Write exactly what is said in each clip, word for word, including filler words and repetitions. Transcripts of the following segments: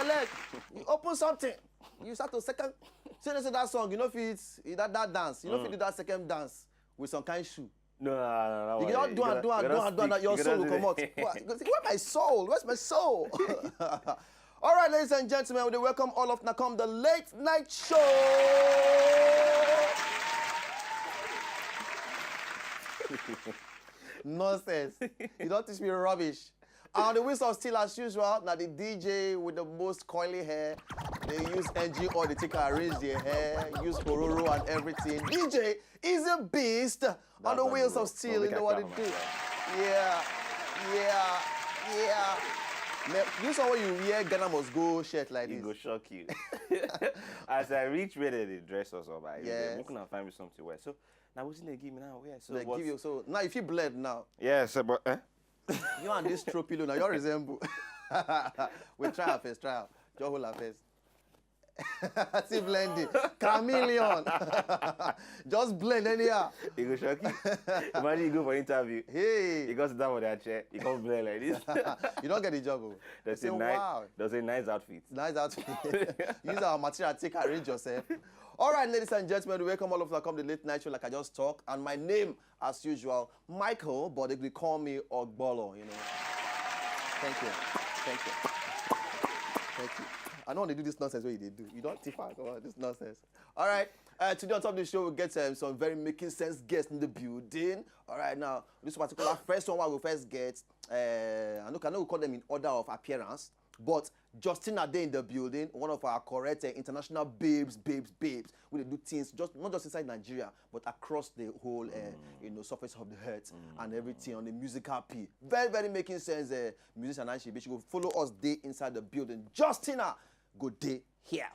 leg, you open something, you start to second. Say they say that song, you know fit that that dance, you know fit do that second dance with some kind shoe. No, no, no, no. You go just do and do and do and do and your soul will come out. Where my soul? Where's my soul? All right, ladies and gentlemen, we welcome all of Nakom the late night show. Nonsense. You don't teach me rubbish. And the whistle still as usual. Now the D J with the most coily hair. They use N G or they take arrange their hair, use Ororo and everything. D J is a beast on the wheels of steel. You know what to do. Yeah, yeah, yeah. Man, you saw when you wear Ghana must go shirt like this. It go shock you. As I reach where they dress us up, I yes. Look and find me something wear. So now what's in they give me now? Where so they give you so now if you bled now. Yeah, so but eh? You and this throw pillow now, you resemble. We try our first, try our. Just hold our first. See blending. Chameleon. Just blend anyhow. It go shock you. Imagine you go for interview. Hey. You go sit down for that chair. You come blend like this. You don't get the job. Oh. That's a nice. Wow. That's a nice outfit. Nice outfit. Use our material, take arrange yourself. All right, ladies and gentlemen, welcome all of you. Come the late night show, like I just talked, and my name, as usual, Michael, but they call me Ogbolo. You know. Thank you. Thank you. Thank you. I know they do this nonsense where they do. You don't tiff out about this nonsense. All right. Uh, today on top of the show, we get um, some very making sense guests in the building. All right, now this particular first one we will first get. Uh, I know I know we call them in order of appearance, but Justina Day in the building, one of our correct uh, international babes, babes, babes. We dey do things just not just inside Nigeria, but across the whole uh, you know surface of the earth and everything on the musical P. Very, very making sense. Uh, musician and she, she go follow us day inside the building. Justina go day here.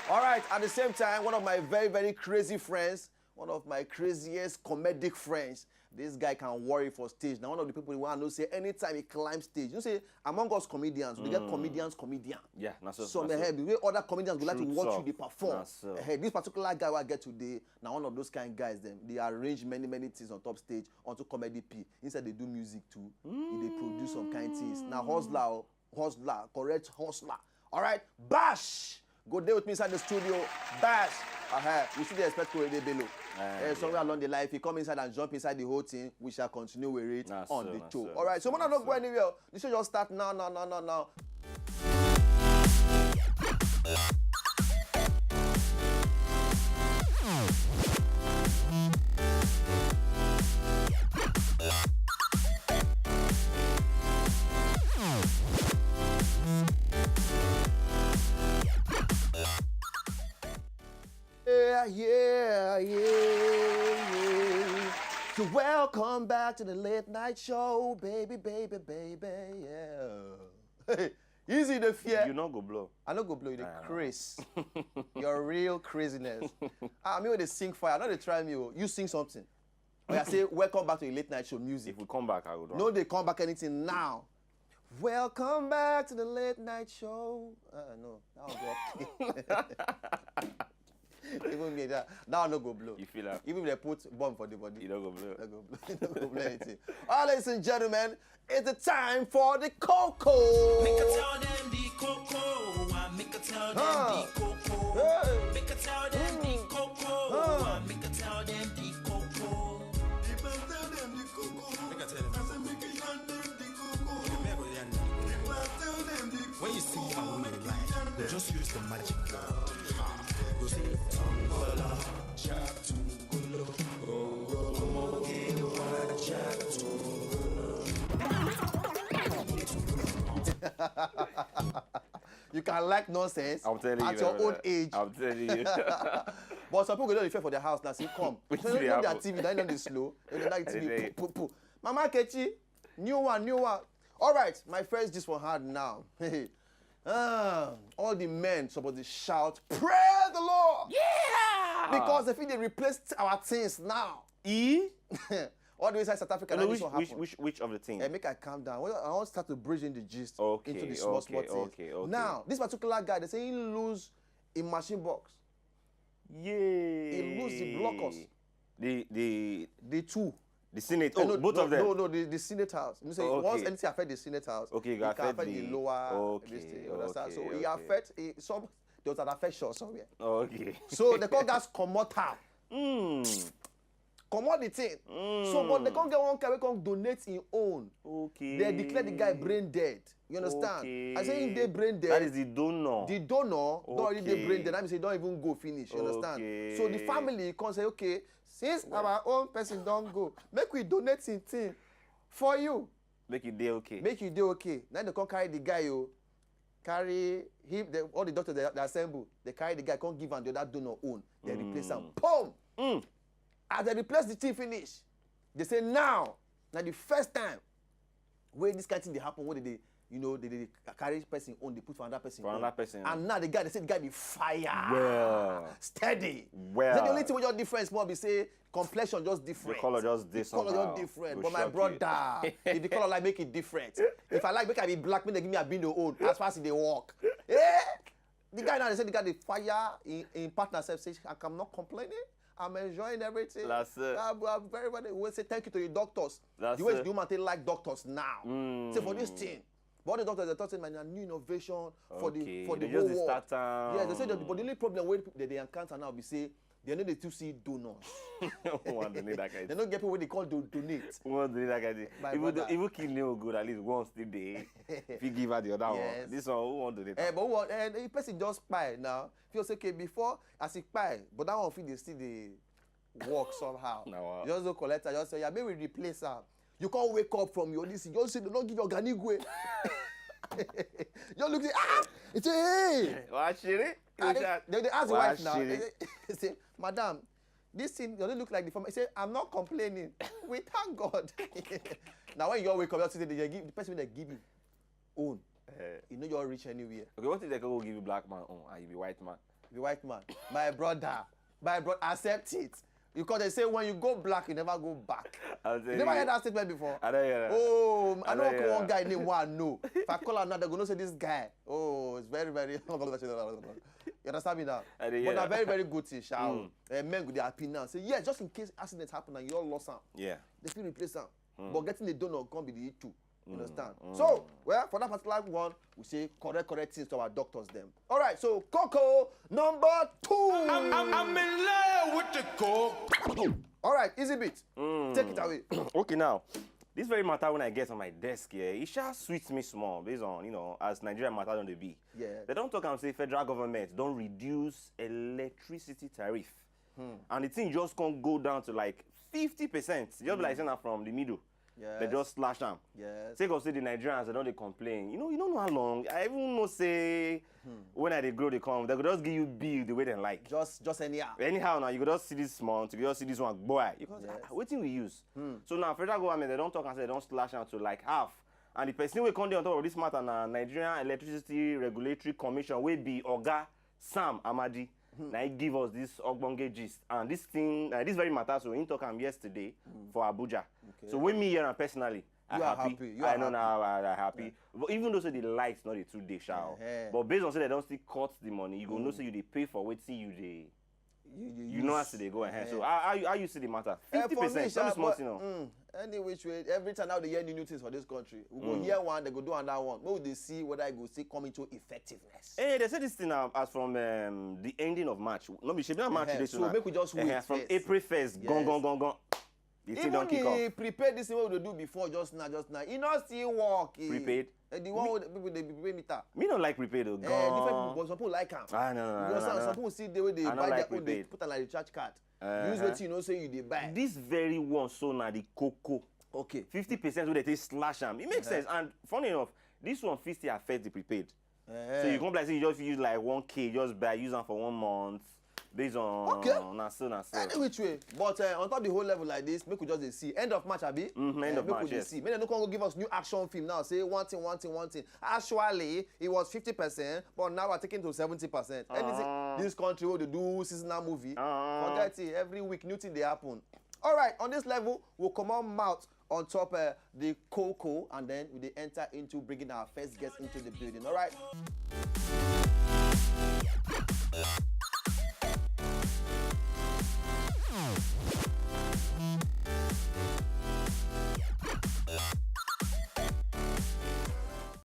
All right, at the same time, one of my very, very crazy friends, one of my craziest comedic friends. This guy can worry for stage. Now one of the people wey I know say anytime he climb stage, you know say among us comedians, we get comedians, comedian. Yeah, na so. Some na so. Wey other comedians go like to watch you dey perform. Na so. Eh, this particular guy wey I get today, na one of those kind guys dem. Dey arrange many many things on top stage onto comedy P. Inside dey do music too. He dey produce some kind things. Na hustler o, hustler, correct hustler. All right, Bash. Go there with me inside the studio. Bash. Uh-huh. We still dey expect Korede Bello. Uh, somewhere along the line, if he come inside and jump inside the whole thing, we shall continue with it on the show. All right, so we're not going anywhere. This show just start now, now, now, now, now. Yeah, yeah, yeah, yeah. So welcome back to the late night show, baby, baby, baby, yeah. Easy the fear. You no go blow. I no go blow you the craze. Your real craziness. Ah, me when they sing fire, I know they try me. Oh. You sing something. When I say welcome back to the late night show music. If we come back, I would. No, they come back anything now. Welcome back to the late night show. Uh, no, that was okay. Even me that that one no go blow. You feel am? Even if they put bomb for the body, you no go blow. No go blow. No go blow anything. All right, ladies and gentlemen, it's the time for the cocoa. Make I tell them the cocoa. I make I tell them the cocoa. Make I tell them the cocoa. I make I tell them the cocoa. If I tell them the cocoa, make I tell them. I say make I tell them the cocoa. When you see a woman in life, just use the magic. Go say, you can like nonsense I'm telling at you, your own age. I'm telling you. But some people don't refer for their house now. See, come. So you know their T V, they know they slow. They like T V. Poo, poo, poo. Mama Kechi, new one, new one. All right, my first gist for hand now. Ah, all the men supposed to shout, "Praise the Lord!" Yeah! Because if they replace our things now. E? All the way inside South Africa, no, no, which, which, which, which of the things? Eh, make I calm down. Well, I want to start to bridge in the gist okay, into the small, okay, small things. Okay, okay. Now, this particular guy, they say he lose a machine box. Yay! He lose the blockers. The the the two. The Senate. Oh, no, both no, of them. No, no, the, the Senate House. You know, say oh, okay. Once anything affect the Senate House, okay, it can affect the, the lower. Okay, this thing, you understand? Okay, so okay. It affect it, some. There was an affection somewhere. Okay. So they call gas comot am. Mm. Comot the thing. Mm. So, but they can't get one guy who can donate his own. Okay. They declare the guy brain dead. You understand? Okay. I say in the brain dead. That is the donor. The donor, okay. Don't already the brain dead. I mean, say don't even go finish. You understand? Okay. So the family can say, okay, since our own person don't go, make we donate in thing for you. Make you day okay. Make you day okay. Now they can't carry the guy, you carry him. They, all the doctors they, they assemble. They carry the guy, can't give him the other donor own. They mm. Replace him. Boom. Mm. As they replace the thing finish, they say now, now the first time where this kind of thing they happen, what did they, you know, they, they carry person own, they put for another person. For another person. And now the guy, they say the guy be fire. Well. Steady. Well. The only thing with your difference more be say complexion just different. The color just this. The color just different. But my brother, if the color like make it different. If I like make I be black, make they give me a bino own. As far as they walk. Yeah. The guy now they say the guy the fire in, in partner self say I'm not complaining. I'm enjoying everything. That's it. I'm, I'm very very. We say thank you to the doctors. That's the way it. The woman take like doctors now. Mm. Say for this thing. But all the doctors they talk say man a new innovation for okay. The for the they whole just world. Start, um... Yes, they say that, but the only problem where they, they encounter now be say they no dey too see donors. Who wan donate that kind? They no get people wey dey call do donate. Who wan donate that kind thing? Even though even kidney no good, at least one still dey. If you give her the other yes. One, this one who wan donate? Eh, but who wan? Eh, the person just kpai now. Feel say okay before as he kpai, but that one fit dey still dey work somehow. Na wa. Just go collect am, just say yeah, make we replace am. You can't wake up from your this. You just say they don't give your ganigwe. You look say ah, it's a hey. Washiri. They, they ask the wife now. They say, madam, this thing doesn't look like the former. He said, I'm not complaining. We thank God. Now when you wake up, you see the, give, the person that give you own. Uh, you know you reach anywhere. Okay, what if they go give you black man own and you be white man? Be white man. My brother, my brother, accept it. Because they say when you go black, you never go back. You never heard that statement before? I don't hear that. Oh, I, I don't know one guy named one no. If I call another, they gonna say this guy. Oh, it's very, very. You understand me now? But a very, very good thing, shall. Mm. Uh, men go dey happy now. Say yes, just in case accidents happen and you all lost out. Yeah. They feel replace am. Mm. But getting the donor can't be the issue. You understand? Mm. So, well, for that particular one, we say correct, correct things to our doctors them. All right, so Coco number two. I'm, I'm, I'm in love with the Coco. All right, easy bit. Mm. Take it away. Okay, now, this very matter when I get on my desk here, it shall sweet me small based on, you know, as Nigeria matter on the be. Yeah. They don't talk and say federal government don't reduce electricity tariff. Hmm. And the thing just can't go down to like fifty percent. Just mm. Like saying that from the middle. Yes. They just slash them. Yes. Take us say the Nigerians, they don't they complain. You know, you don't know how long. I even know say hmm. When I they grow they come, they could just give you bill the way they like. Just just anyhow. Anyhow now, you could just see this month, you could just see this one. Boy, because yes. Ah, what thing we use? Hmm. So now federal government, they don't talk and say they don't slash out to like half. And the person we come there on top of this matter now, Nigerian Electricity Regulatory Commission will be Oga Sam Amadi. Hmm. Now he give us this ogbonge gist and this thing, uh, this very matter. So he talk am yesterday hmm. For Abuja. Okay. So when me here and personally, I you happy. Happy. You I know happy. Now I, I happy. Yeah. But even though say the lights not the two day shower, uh-huh. But based on say they don't still cut the money, you go mm. Know say you they pay for wait see you they. You, you, you know as they go ahead. Uh-huh. So how, how, you, how you see the matter? Eh, fifty percent. Some small thing. Mm, any which way, every time now they hear new, new things for this country. We go mm. Hear one, they go do another one. We will see whether I go see come into effectiveness. Hey, eh, they say this thing now as from um, the ending of March. No be shame March uh-huh. This so make we just wait uh-huh. From first. April first. Yes. Gone, gone, gone, gone. The thing don't kick off. Even the prepaid this thing we do before just now, just now. It not still work. Eh. Prepaid. Eh, the one wey people dey prepay meter. Me no like prepaid o. Eh, different people, but some people like am. Ah, no, no, no, no, no. Some people see the way they buy their own, they put am like recharge card. Uh-huh. Use wetin you know say you dey buy. This very one so na the coco. Okay. Fifty percent wey they take slash am. It makes uh-huh. Sense. And funny enough, this one fit still affect the prepaid. So you come like say you just use like one K, just buy, use am for one month. Based on okay. Na so na so. Any which way, but uh, on top the whole level like this, make we just dey see end of March abi. Mm-hmm, end uh, of make March, we dey yes. See. Make dem no come go give us new action film now. Say one thing, one thing, one thing. Actually, it was fifty percent, but now we're taking to seventy percent. Uh-huh. Anything this country wey dey do seasonal movie, uh-huh. Forget it. Every week, new thing dey happen. All right, on this level, we'll come on mouth on top uh, the coco, and then we dey enter into bringing our first guest into the building. All right.